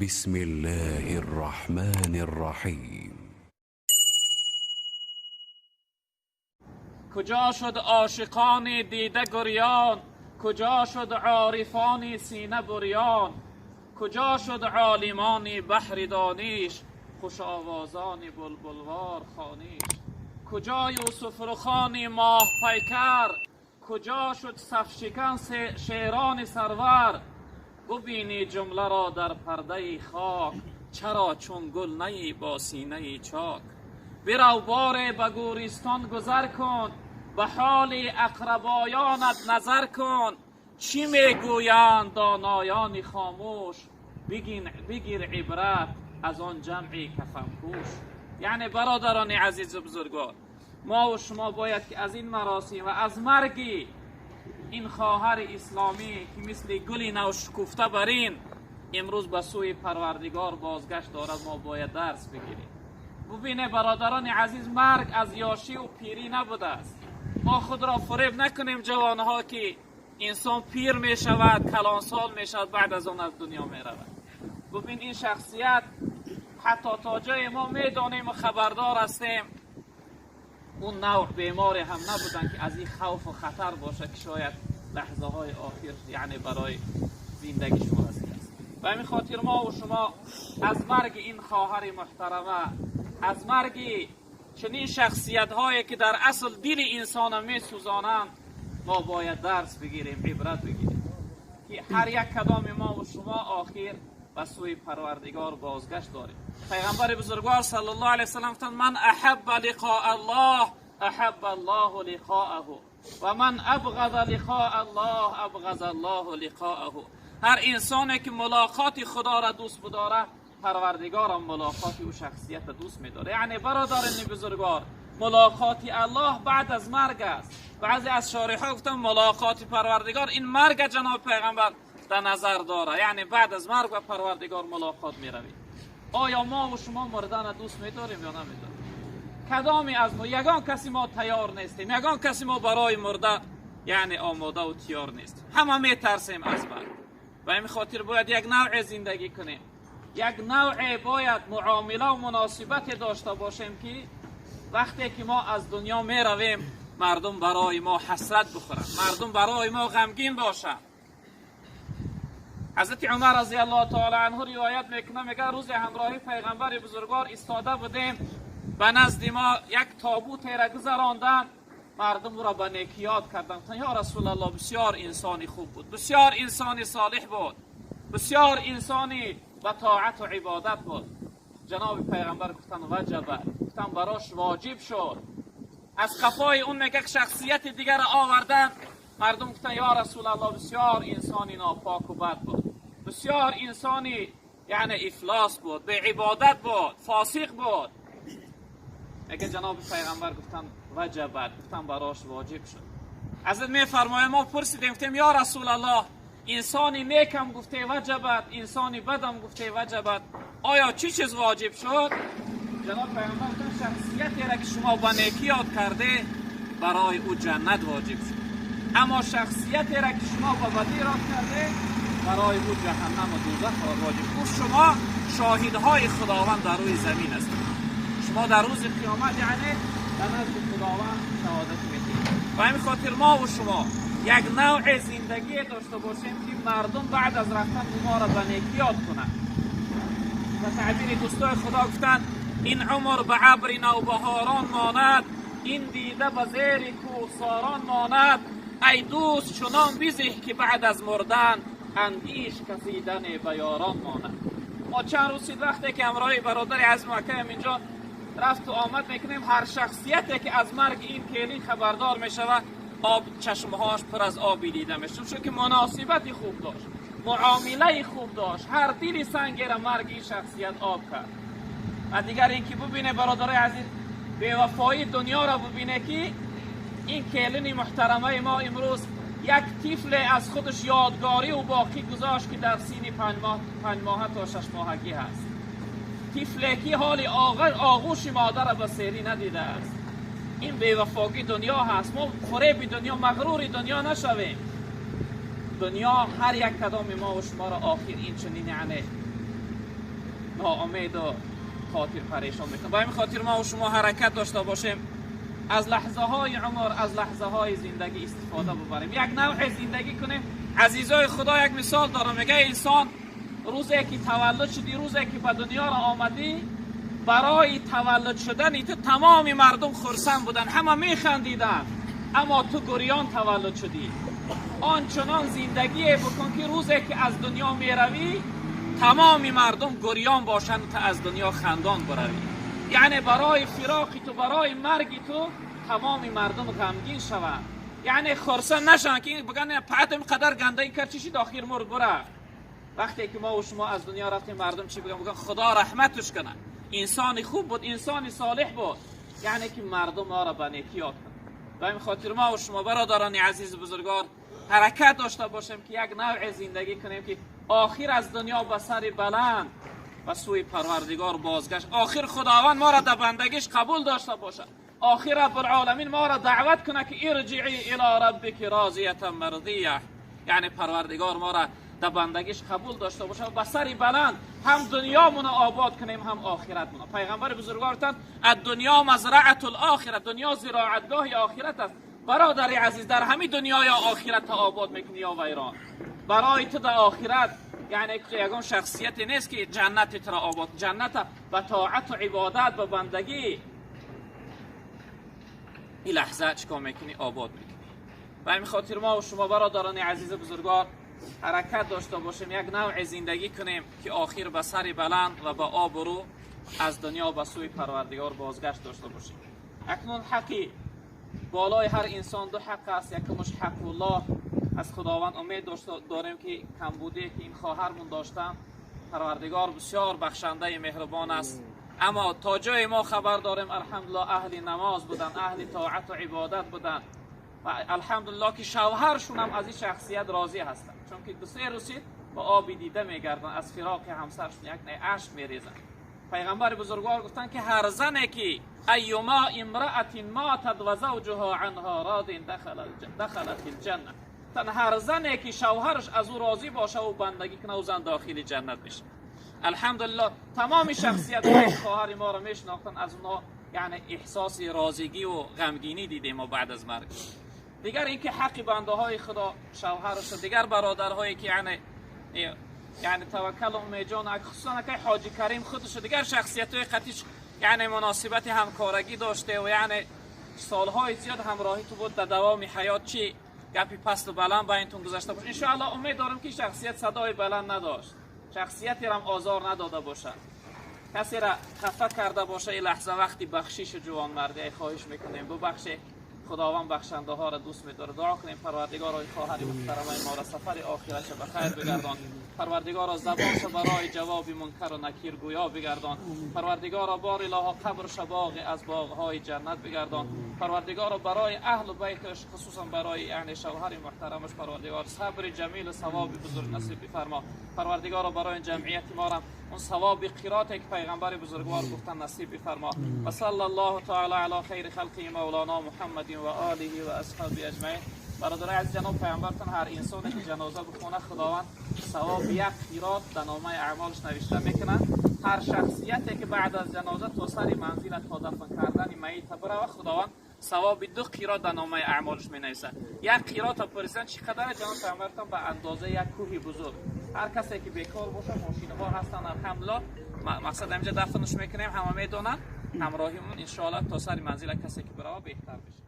بسم الله الرحمن الرحیم. کجا شد عاشقان دیده گریان، کجا شد عارفان سینه بریان، کجا شد عالمان بحر دانش، خوش آوازان بلبلوار خوانش، کجا یوسف رخان ماه پیکر، کجا شد صف شکن شیران سرور. ببینی جمله را در پرده خاک، چرا چون گل نی با سینه چاک. برو بار به گورستان گذر کن، به حال اقربایانت نظر کن. چی میگویند دانایان خاموش، بگیر عبرت از آن جمع کفن پوش. یعنی برادران عزیز و بزرگوار، ما و شما باید که از این مراسم و از مرگ این خواهر اسلامی که مثل گل نو شکفته برین امروز به سوی پروردگار بازگشت دارد، ما باید درس بگیریم. ببینه برادران عزیز، مرگ از یاشی و پیری نبوده است. ما خود را فریب نکنیم جوانها که انسان پیر می شود، کلانسال می شود، بعد از آن از دنیا می رود. ببین این شخصیت حتی تا جای ما می دانیم و خبردار هستیم، اون نوع بیماری هم نبودن که از این خوف و خطر باشه که شاید لحظه های آخر یعنی برای زندگیشون رسیده است. و همین خاطر ما و شما از مرگ این خواهر محترمه، از مرگ چنین شخصیت هایی که در اصل دل انسان می سوزانند، ما باید درس بگیریم، عبرت بگیریم که هر یک کدام ما و شما آخر به سوی پروردگار بازگشت داریم. پیغمبر بزرگوار صلی الله علیه وسلم گفتند من احب لقاء الله احب الله لقاءه و من ابغض لقاء الله ابغض الله لقاءه. هر انسانی که ملاقات خدا را دوست بداره، پروردگارم ملاقات او شخصیت دوست می‌داره. یعنی برادران بزرگوار، ملاقات الله بعد از مرگ است. بعضی از شارح‌ها گفتن ملاقات پروردگار این مرگ جناب پیغمبر در نظر داره، یعنی بعد از مرگ و پروردگار ملاقات می‌روید. آیا ما و شما مردن دوست می‌داریم یا نمی‌داریم؟ کدامی از ما، یگان کسی ما تیار نیستیم، یگان کسی ما برای مرده یعنی آماده و تیار نیستیم. همه می‌ترسیم از مرگ. و این خاطر باید یک نوع زندگی کنیم، یک نوع باید معامله و مناسبت داشته باشیم که وقتی که ما از دنیا می رویم مردم برای ما حسرت بخورند، مردم برای ما غمگین باشند. حضرت عمر رضی الله تعالی عنه روایت میکنه، میگه روز همراهی پیغمبر بزرگوار ایستاده بودیم، به نزد ما یک تابوت را گذراندن، مردم را به نیکی یاد کردند. یا رسول الله، بسیار انسانی خوب بود، بسیار انسانی صالح بود، بسیار انسانی به طاعت و عبادت بود. جناب پیغمبر گفتن وجبه، گفتن براش واجب شد. از قفای اون میگه شخصیت دیگر آوردن، مردم گفتن یا رسول الله، بسیار انسانی ناپاک و بد بود، بسیار انسانی یعنی افلاس بود، به عبادت بود، فاسق بود. میگه جناب پیغمبر گفتن وجبت، گفتن براش واجب شد. حضرت میفرمایه ما پرسیدیم، گفتیم یا رسول الله، انسانی نیکم گفته وجبت، انسانی بدم گفته وجبت، آیا چی چیز واجب شد؟ جناب پیغمبر گفتن شخصیتی را که شما با نیکی یاد کرده برای او جنت واجب شد، اما شخصیتی را که شما با بدی یاد کرده برای او جهنم و دوزخ واجب شد. شما شاهدهای خداوند در روی زمین هستید، شما در روز قیامت یعنی در نزد خداوند شهادت میدید. و همین خاطر ما و شما یک نوع زندگی داشته باشیم که مردم بعد از رفتن ما را به نیکی یاد کنند. و تعبیر دوستای خدا گفتند این عمر به ابر نوبهاران ماند، این دیده به زیر کوهساران ماند. ای دوست چنان بزه که بعد از مردن اندیش کسیدن به یاران ماند. ما چند روز وقتی که همراه برادر از مکه اینجا رفت و آمد میکنیم، هر شخصیتی که از مرگ این کلی خبردار میشود آب چشمهاش پر از آبی دیده میشه، چون که مناسبت خوب داشت، معامله خوب داشت، هر دل سنگی را مرگ این شخصیت آب کرد. و دیگر اینکه ببینه برادرای عزیز، بی‌وفایی دنیا را ببینه که این کلین محترمه ما امروز یک طفل از خودش یادگاری و باقی گذاشت که در سین 5 ماه تا 6 ماهگی هست. طفلی که حال آغوش مادر به سیری ندیده است. این بی‌وفایی دنیا هست. ما فریب دنیا، مغرور دنیا نشویم. دنیا هر یک کدام ما و شما را آخر این چنین یعنی ناامید و خاطر پریشان میکنه. با این خاطر ما و شما حرکت داشته باشیم، از لحظه های عمر، از لحظه های زندگی استفاده ببریم، یک نوع زندگی کنیم. عزیزای خدا یک مثال دارم، میگه انسان روزی که تولد شدی، روزی که به دنیا را آمدی، برای تولد شدن تو تمام مردم خرسند بودن، همه میخندیدن، اما تو گریان تولد شدی. آنچنان زندگی بکن که روزی که از دنیا میروی تمام مردم گریان باشند تا از دنیا خندان بروی. یعنی برای فراق تو، برای مرگ تو تمام مردم غمگین شوند، یعنی خرسند نشوند که بگن پعت قدر گنده این کرد چی شد آخر مرد بره. وقتی که ما و شما از دنیا رفتیم مردم چی بگن؟ بگن خدا رحمتش کنه، انسان خوب بود، انسان صالح بود. یعنی که مردم ما را به نیکی یاد کنند. به این خاطر ما و شما برادران عزیز بزرگوار حرکت داشته باشیم که یک نوع زندگی کنیم که آخر از دنیا به سر بلند و سوی پروردگار بازگشت، آخر خداوند ما را در بندگیش قبول داشته باشه، آخر رب العالمین ما را دعوت کنه که ارجعی الی ربک راضیه مرضیه. یعنی پروردگار ما را در بندگیش قبول داشته باشه و به سر بلند هم دنیامون آباد کنیم هم آخرتمون. پیغمبر بزرگوارتان الدنیا مزرعه الاخره، دنیا زراعتگاه آخرت است. برادر عزیز در همین دنیا یا آخرت آباد میکنی یا ویران. برای تو در آخرت یعنی یگان شخصیت نیست که جنت تو را آباد، جنت به طاعت و عبادت و بندگی این لحظه چیکار میکنی؟ آباد میکنی. و همین خاطر ما و شما برادران عزیز بزرگوار حرکت داشته باشیم، یک نوع زندگی کنیم که آخر به سر بلند و با آبرو از دنیا به سوی پروردگار بازگشت داشته باشیم. اکنون حقی بالای هر انسان دو حق است، یکمش حق الله، از خداوند امید داریم که کمبودی که این خواهرمون داشتن، پروردگار بسیار بخشنده مهربان است. اما تا جای ما خبر داریم الحمدلله اهل نماز بودن، اهل طاعت و عبادت بودن و الحمدلله که شوهرشون هم از این شخصیت راضی هستن، چون که دو سه رسید با آبی دیده میگردن از فراق همسرشون، یک نه اشک میریزن. پیغمبر بزرگوار گفتن که هر زنی که ایما امرأة ماتت و زوجها عنها راض دخلت الجنه، تن هر زنی که شوهرش از او راضی باشه و بندگی کنه او زن داخل جنت میشه. الحمدلله تمام شخصیت های خواهر ما را میشناختن، از اونها یعنی احساس راضیگی و غمگینی دیدیم ما بعد از مرگ. دیگر اینکه حق بنده های خدا شوهرش، دیگر برادرهایی که یعنی توکل و جان، خصوصا که حاجی کریم خودش، دیگر شخصیت های قطیش یعنی مناسبت همکارگی داشته و یعنی سالهای زیاد همراهی تو بود در دوام حیات، چی گپی پست و بلند با اینتون گذشته باشه. انشاءالله امید دارم که شخصیت صدای بلند نداشت، شخصیتی را آزار نداده باشه، کسی را خفه کرده باشه. این لحظه وقتی بخشش جوانمردی خواهش میکنیم ببخشه، خداوند بخشنده ها را دوست می‌داره. دعا کنیم پروردگار های خواهر محترمه ما را سفر آخرتش به خیر بگردان، پروردگار زبانش برای جواب منکر و نکیر گویا بگردان، پروردگار بار الها قبرش باغ از باغ‌های جنت بگردان، پروردگار برای اهل بیتش خصوصا برای یعنی شوهر محترمش پروردگار صبر جمیل و ثواب بزرگ نصیب بفرما، پروردگار برای جمعیت ما را اون ثواب قرات که پیغمبر بزرگوار گفتن نصیب بفرما. و صلی الله تعالی علی خیر خلقه مولانا محمد و آله و اصحابه اجمعین. برادرای عزیز جناب پیامبرتون هر انسانی که جنازه بخونه خداوند ثواب یک قیرات در نامه اعمالش نوشته میکنه. هر شخصیتی که بعد از جنازه تا سر منزل تا دفن کردن میت بره خداوند ثواب دو قیرات در نامه اعمالش مینویسه. یک قیرات پرسیدن چقدر جناب پیامبرتون به اندازه یک کوه بزرگ. هر کسی که بیکار باشه ماشین ها هستن الحمدلله، مقصد اینجا دفنش میکنیم، همه میدونن، همراهیمون ان شاء الله تا سر منزل کسی که بره بهتر بشه.